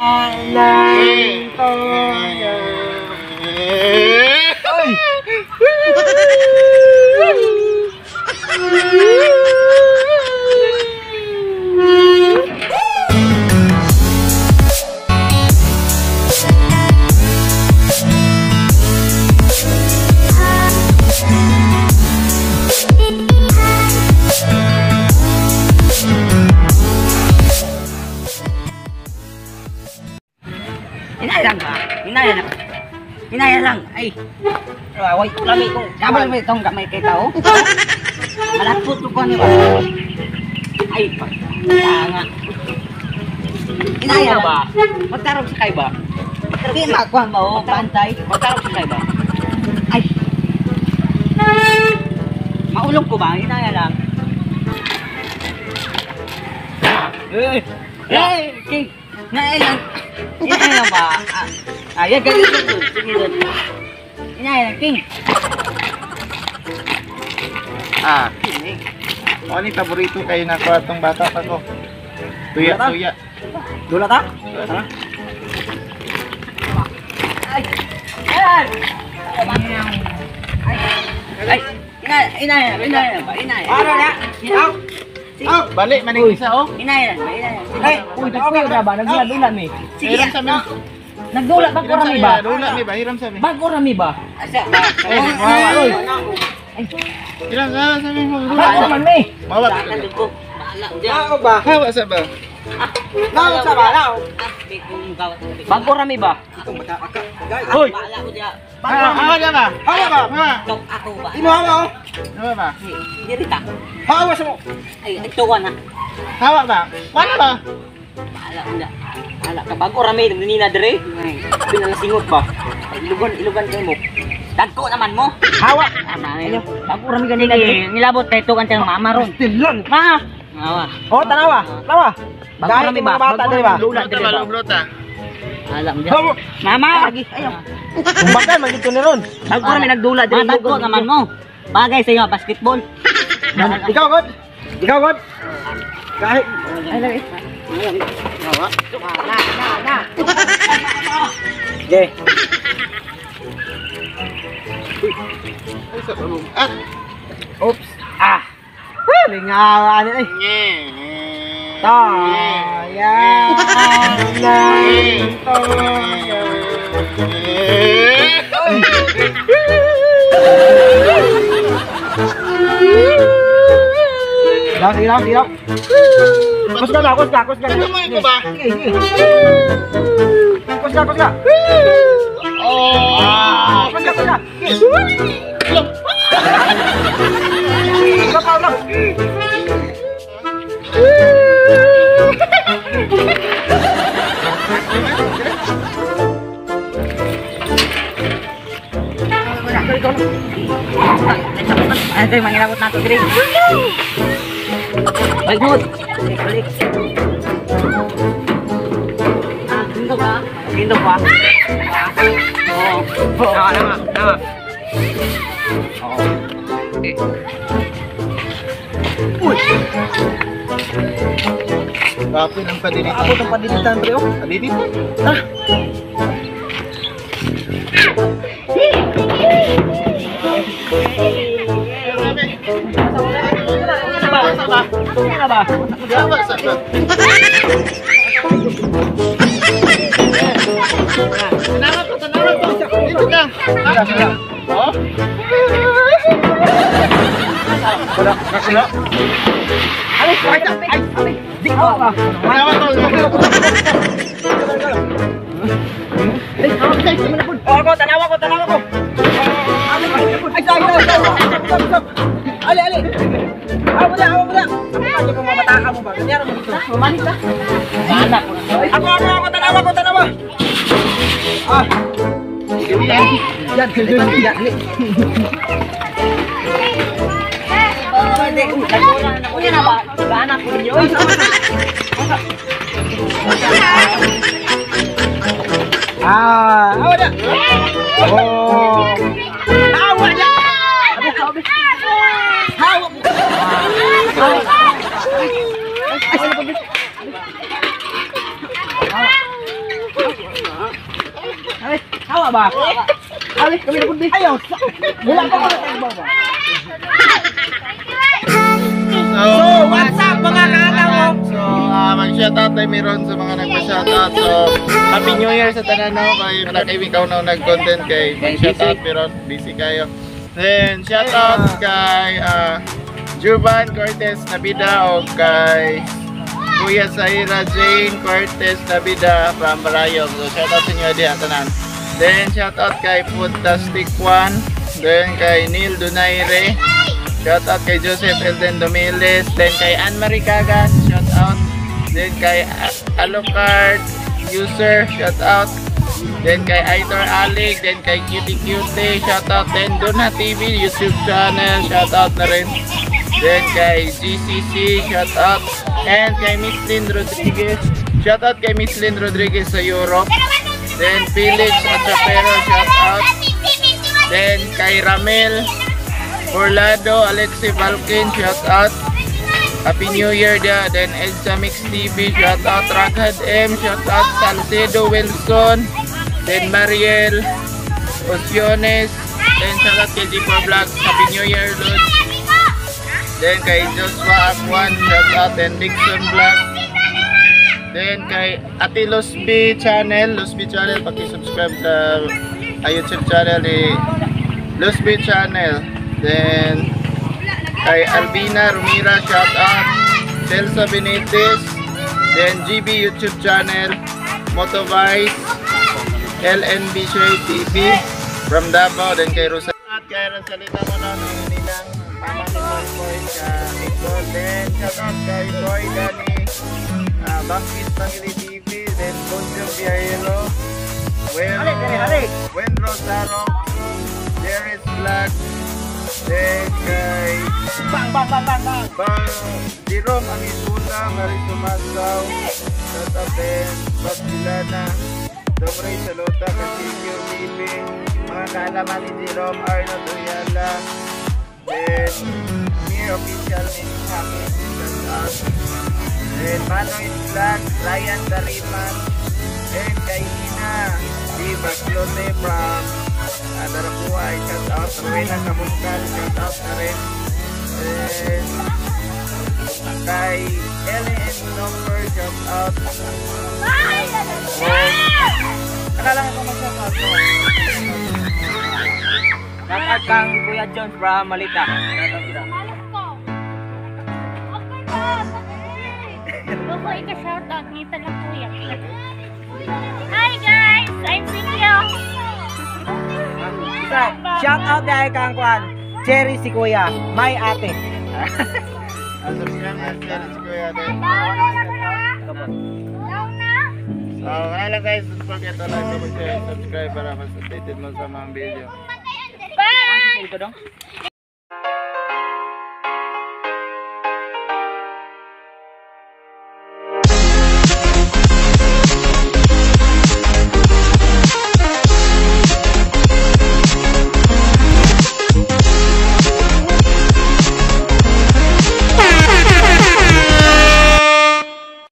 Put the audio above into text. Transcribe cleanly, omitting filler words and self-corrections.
Ng toyo. Ay! Hinaya lang ba? Hinaya lang. Hinaya lang. Ay. Way, lami ko. Kabal mo itong gamay kay tao. Malapot ko ni ba? Ay, pagtanga. Hinaya ba? Magtarong sa kay ba? Di makuha mo, pantay. Magtarong sa kay ba? Ay. Maulog ko ba? Hinaya lang. Eh, eh, king. Hinaya lang. Hinaya lang ba? Ay, ganito. Sige doon. Hinaya lang, king. Ah, king. Ano yung paborito kayo na ko atong bata pa ko? Tuya, tuya. Dula ta? Tara. Ay! Ay! Ay! Inaya, inaya ba? Inaya. Ano na? Aw! Aw! Balik, maning isa, oh. Inaya lang ba? Inaya. Ay! Uy, nagkuya ba? Nagdula mi. Sige. Hiram sa mi. Nagdula bago rami ba? Dula mi ba? Hiram sa mi. Bago rami ba? Asa ba? Eh, Oy. Hiram sa mi. Bago man mi. Mawat. Naog ba? Hawa sa ba? Naog sa ba? Naog. Bago rami ba? Hoy. Hawa na ba? Hawa ba? Ako ba? Imo hawa oh. Hawa ba? Diri ta. Hawa sa mo. Ay, ito na. Hawa ba? Wala ba? Bahala ko na. Bahala ka. Bago rami nina dire. Pinalasingot ba? Ilugan, ilugan kayo mo. Dagko naman mo. Hawa. Ano? Bago rami ganina dire. Nilabot tayo tukan tayong mama ron. Still lang. Ma! Hawa. Oh, tanawa. Tanawa. Bago Dahil rami yung ba? mga bata Bago diri ba? rami dula Blota dire ba? ba? Blota. Alam dyan. Hawa. Mama! Ayaw. Kumbaga man dito ni ron. Bago rami nagdula dire. Dagko naman mo. Bagay sa iyo, basketball. Ikaw god. Ikaw god. Kahit Ay, lagi. Hawa. Na, na, na. Ge. Ay, sa tulog. Ah! Oops. Ah. Lingawa ani ay. Taya ng toyo. Lang, sige lang, sige lang. Kusga ba? Kusga, kusga. Ano mo ito ba? Sige, sige. Kusga, kusga. Oh! Kusga, kusga. Kusga pa, ulang. Ay, ito yung mangilabot natin, Greg. Balik mo. Balik. Ah, kindo ba? Kindo ba? Oo. Tama, tama, tama. Uy! Kapoy ng padinitan. Abot ang padinitan, pre, oh. Padinitan? Ah. Ano ba? Hawa sa ba? Tanawa ko, tanawa ko. Dito ka. Oh? Wala, wala. Ay, ay, ay, ay. Di ko ba? Tanawa ko. Oh, ako, tanawa ko, tanawa ko. Ay, sorry, sorry, sorry. Stop, stop. Ali, ali. Awa mo na, awa mo na. Ano kung mamataka mo ba? Ganyan mo dito. Bumalik ka. Bahala ko na. Ako, ako, ako, tanawa ko, tanawa. Ah. Yan, yan, yan. Kunya na ba? Gana ko ninyo. Ah, awa na. Oh. Awa na. Hawa. Ay, Ay, hawa ba? Ali, kami na pud. Ayaw. Wala pa ko ba. So, what's up mga kaalaw? So, mag-shoutout tayo meron sa mga nagpa-shoutout. So, Happy New Year sa tanan no kay malaki ikaw na nag-content kay mag-shoutout meron busy kayo. Then shoutout kay Juban Cortez Nabida o kay Kuya Saira Jane Cortez Nabida from Barayog. So, shoutout sa inyo diha tanan. Then shoutout kay Foodtastic One, then kay Neil Donaire. Shoutout kay Joseph Elden Domiles, then kay Anne-Marie Cagas, shoutout. Then kay Alucard User, shoutout. Then kay Aitor Alig, then kay Cutie Cutie, shoutout. Then Duna TV YouTube channel, shoutout na rin. Then kay GCC, shoutout. And kay Miss Lynn Rodriguez, shoutout kay Miss Lynn Rodriguez sa Europe. Then Felix Achapero, shoutout. Then kay Ramel Orlando, Alexi Valkin, shout out. Happy New Year dia. Then Edsa Mix TV, shout out. Raghad M, shout out. Salcedo Wilson, then Mariel Osiones, then shout out kay G4 Vlogs. Happy New Year, Lods. Then kay Joshua Akwan, shout out. Then Dixon Vlog. Then kay Ate Losby Channel, Losby Channel, paki-subscribe sa YouTube channel ni Losby Channel. Then kay Albina Rumira, shout out. Celso Benitez, then GB YouTube channel, Motovice, LNB Shade TV from Davao, then kay Rosa. At kay Rosalita mo na nilang mama ni Boy Boy ka Nicole. Then shout out kay Boy Danny, Bangkit Pangili TV, then Bonjo Viajero, Wenro Sarok, Jerry's Vlog, then kay Bang bang bang bang bang. Bang Jerome Amisuna, Marito Masaw, shout out din, Bob Gilana, Domray Salota, Kasikyo TV, mga kaalaman ni Jerome, Arnold Oyala, then Mir Official ni Kami, shout out, then Manoy Vlog, Ryan Dariman, then kay Ina, D. Baclote from Darapuay, shout out, Rowena Kabungkal, shout out na rin. Then, kay LN number, shout out. Kana lang ako mag-shoutout. Shoutout kang Kuya John from Malita. Shoutout sila. Gusto ika-shoutout ngita lang kuya. Hi guys! I'm Cynthia. Isa, shout out dahil kang Kwan. Cherry si Kuya, my ate. Subscribe na si Kuya din. So, kaya lang guys, don't forget to like, comment, share, subscribe para mas updated mo sa mga video. Bye! Ito dong.